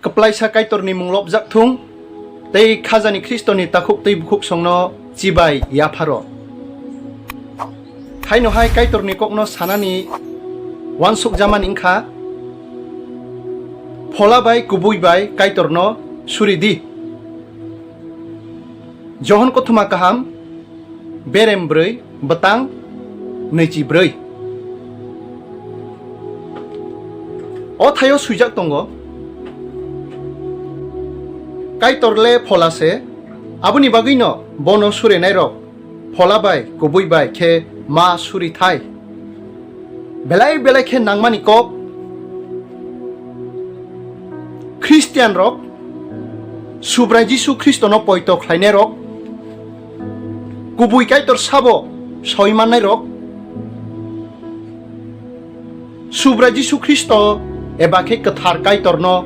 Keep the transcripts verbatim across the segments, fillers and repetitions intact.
Kwplaisa Kaitorni mung lobjak thung, tei Khajani Khristoni takhuk tei bukhuk songno chibai yapharo. Haino hai Kaitorni kokno sanani uansukjamani wngkha, phola bai kubui bai Kaitorno suri di. Johon kothoma kaham, berem brwi, bwtang nwichi brwi. O thaio swijak tongo, Kaitor le phola se, aboni bagwino bono surinairok phola bai kubui bai khe ma suri thai. Belai belai khe nangmani kok, Khristian rok, Subrai Jisu Khristono poito khlainai rok, kubui Kaitor sabo soi mannai rok, Subrai Jisu Khristo eba khe kwthar Kaitorno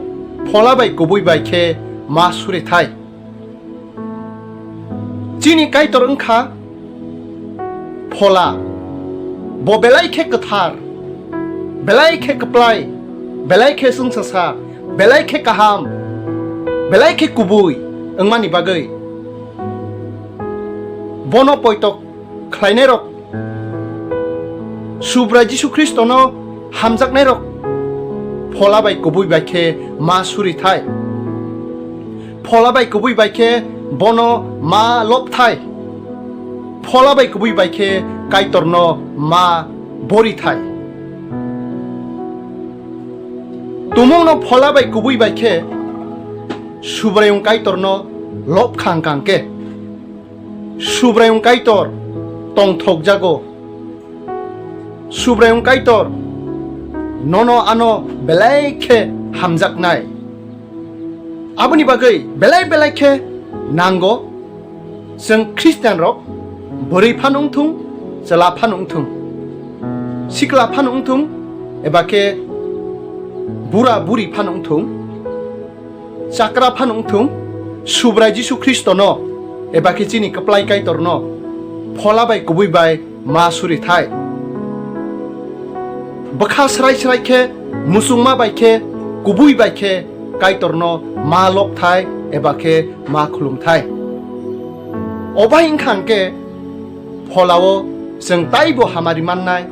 phola bai kubui bai khe ma suri thai. Chini Kaitor wngkha phola, bo belai khe kwthar, belai khe kwplai, belai khe chwngsasa, belai khe kaham, belai khe kubui wngmani bagwi bono poito khlainairok, Subrai Jisu Khristono hamjaknairok phola bai kubui bai khe ma suri thai. Phola bai kubui bai khe bono ma lob thai. Phola bai kubui bai khe Kaitorno ma bori thai. Tumungno phola bai kubui bai khe Subraiyung Kaitorno lob khang kang khe, Subraiyung Kaitor tongthokjago. Subraiyung Kaitor nono ano belai khe hamjaknai. Aboni bagwi belai belai khe nango, chwng Khristian rok bwrwi phano wngthung, chwla phano wngthung, sikla phano wngthung, eba khe bura buri phano wngthung, chakra phano wngthung, Subrai Jisu Khristono eba khe chini kwplai Kaitorno phola bai kubui bai ma suri thai. Bwkha srai srai khe, muchungma bai khe, kubui bai khe Kaitorno ma lob thai eba khe ma khulum thai. Obai wngkha hwnkhe pholao chwng taibo hamari mannai,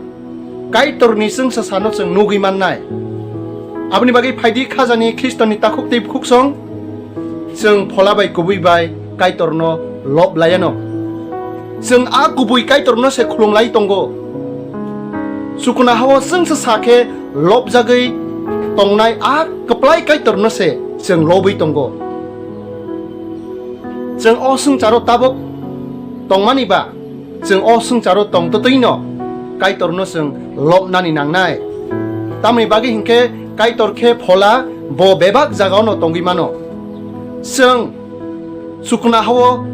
Kaitorni chwngsasano chwng nugwi mannai. Aboni bagwi phaidi khajani Khristoni takhuk tei bukhuksong, chwng phola bai kubui bai Kaitorno lob laiano. Chwng a kubui Kaitorno se khulum lai tongo. Chukuna hao chwngsasa khe lobjagwi tongnai a kwplai Kaitorno se chwng lobwi tongo. Chwng o swngcharo tabuk tongmani ba, chwng o swngcharo tongtwtwino Kaitorno chwng lobnani nangnai. Tamoni bagwi hinkhe Kaitor khe phola, bo bebak jagaono tongwi mano. Chwng chukuna hao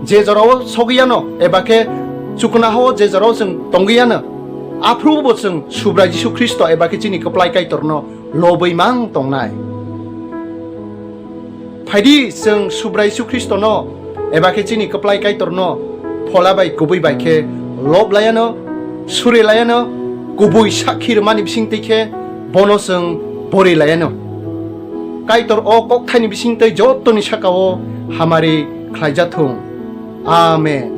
je jorao sogwi yano eba khe chukuna hao je jorao chwng tongwi yano, aphuru bo chwng Subrai Jisu Khristo eba khe chini kwplai Kaitorno lobwi mang tongnai. Phaidi chwng Subrai Jisu Khristono eba khe chini kwplai Kaitorno phola bai kubui bai khe lob laiano, suri laiano, kubui sakhi rwmani bisingtwi khe bono chwng bori laiano. Kaitor o kokthaini bisingtwi jottoni sakao hamari khlaijathung. Amen.